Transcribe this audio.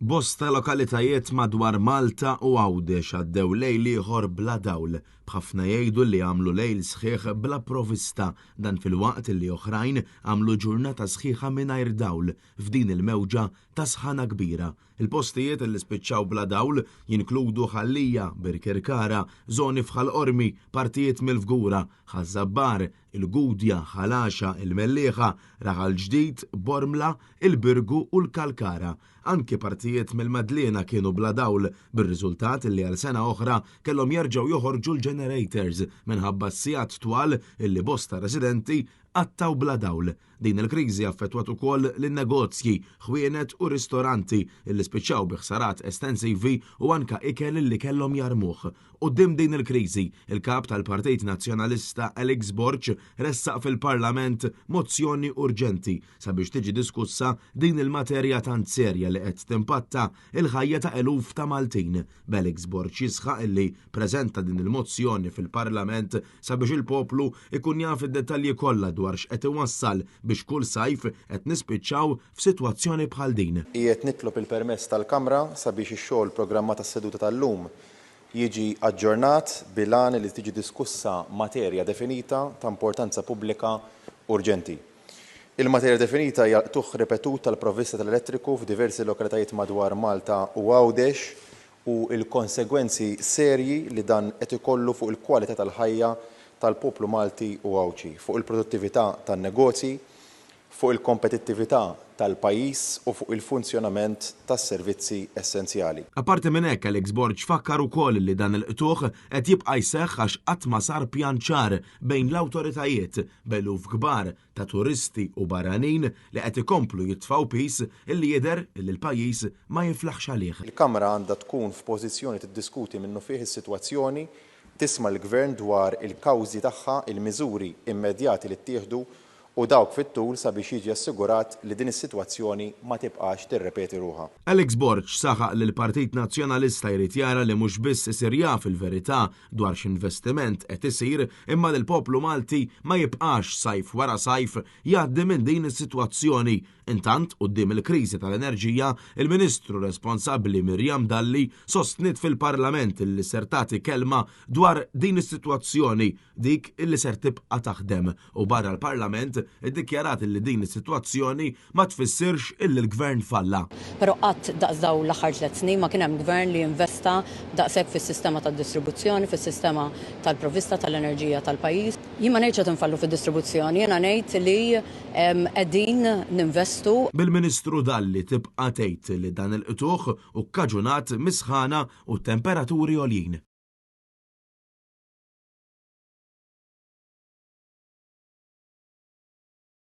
Bosta lokalitajiet madwar Malta u Għawdex għaddew lejl ieħor bla dawl, b'ħafna jgħidu li għamlu lejl sħiħ bla provista, dan filwaqt li oħrajn għamlu ġurnata sħiħa mingħajr dawl f'din il-mewġa ta' sħana kbira. Il-postijiet li spiċċaw bla dawl jinkludu Ħal Lija, Birkirkara, żoni f'Ħal Qormi, partijiet mill-Fgura, Ħaż-Żabbar, il-Gudja, Ħal Għaxaq, il-Mellieħa, Raħal Ġdid, Bormla, il-Birgu u l-Kalkara. Anki partijiet mill-Madliena kienu bla dawl, bir-riżultat li għal sena oħra kellhom jerġgħu joħorġu l-generators minħabba s-sigħat twal illi bosta residenti qattgħu bla dawl. Din il-kriżi affettwat ukoll lin-negozji, ħwienet u ristoranti illi spiċċaw bi ħsarat estensivi u anka ikel illi kellhom jarmuh. Quddiem din il-kriżi, il-Kap tal-Partit Nazzjonalista Alex Borg ressaq fil-Parlament mozzjoni urġenti sabiex tiġi diskussa din il-materja tant serja li qed timpatta l-ħajja ta' eluf ta' Maltin, b'Alex Borg jisħaq illi preżenta din il-mozzjoni fil-Parlament sabiex il-poplu jkun jaf id-dettalji kollha dwar x'qed iwassal biex kull sajf qed nispiċċaw f'sitwazzjoni bħal din. Qiegħed nitlob il-permess tal-Kamra sabiex ix-xogħol programmat għas-seduta tal-lum jiġi aġġornat bil-għan li tiġi diskussa materja definita ta' importanza pubblika urġenti. Il-materja definita hija l-qtugħ ripetut tal-provvista tal-elettriku f'diversi lokalitajiet madwar Malta u Għawdex u l-konsegwenzi serji li dan qed ikollu fuq il-kwalità tal-ħajja tal-poplu Malti u Għawdxi, fuq il-produttività tan-negozji, fuq il-kompetittività tal-pajjiż u fuq il-funzjonament tas-servizzi essenzjali. Apparti minn hekk, Alex Borg fakkar ukoll li dan il-qtugħ qed jibqa' jseħħ għax qatt ma sar pjan ċar bejn l-awtoritajiet, b'eluf kbar ta' turisti u barranin li qed ikomplu jitfgħu piż illi jidher illi l-pajjiż ma jiflaħx għalih. Il-Kamra għandha tkun f'pożizzjoni tiddiskuti minnufih is-sitwazzjoni, tisma' lill-Gvern dwar il-kawżi tagħha, il-miżuri immedjati li ttieħdu u dawk fit-tul sabiex jiġi assigurat li din is-sitwazzjoni ma tibqax tirrepeti ruħha. Alex Borg saħaq li l-Partit Nazzjonalista jrid jara li mhux biss isir jaf il-verità dwar x'investiment qed isir imma li l-poplu Malti ma jibqax sajf wara sajf jgħaddi minn din is-sitwazzjoni. Intant, quddiem il-kriżi tal-enerġija, il-Ministru responsabbli Miriam Dalli sostniet fil-Parlament li ser tagħti kelma dwar din is-sitwazzjoni dik illi ser tibqa' taħdem u barra l-Parlament iddikjarat illi din is-sitwazzjoni ma tfissirx illi l-Gvern falla. Però qatt daqs dawn l-aħħar tlett snin ma kien hemm Gvern li investa daqshekk fis-sistema tad-distribuzzjoni, fis-sistema tal-provvista tal-enerġija tal-pajjiż. Jien ma ngħidx qed infallu fid-distribuzzjoni, jiena ngħid li qegħdin ninvestu. Bil-Ministru Dalli tibqa' tgħid li dan il-qtugħ hu kkaġunat mis-sħana u temperaturi għoljin.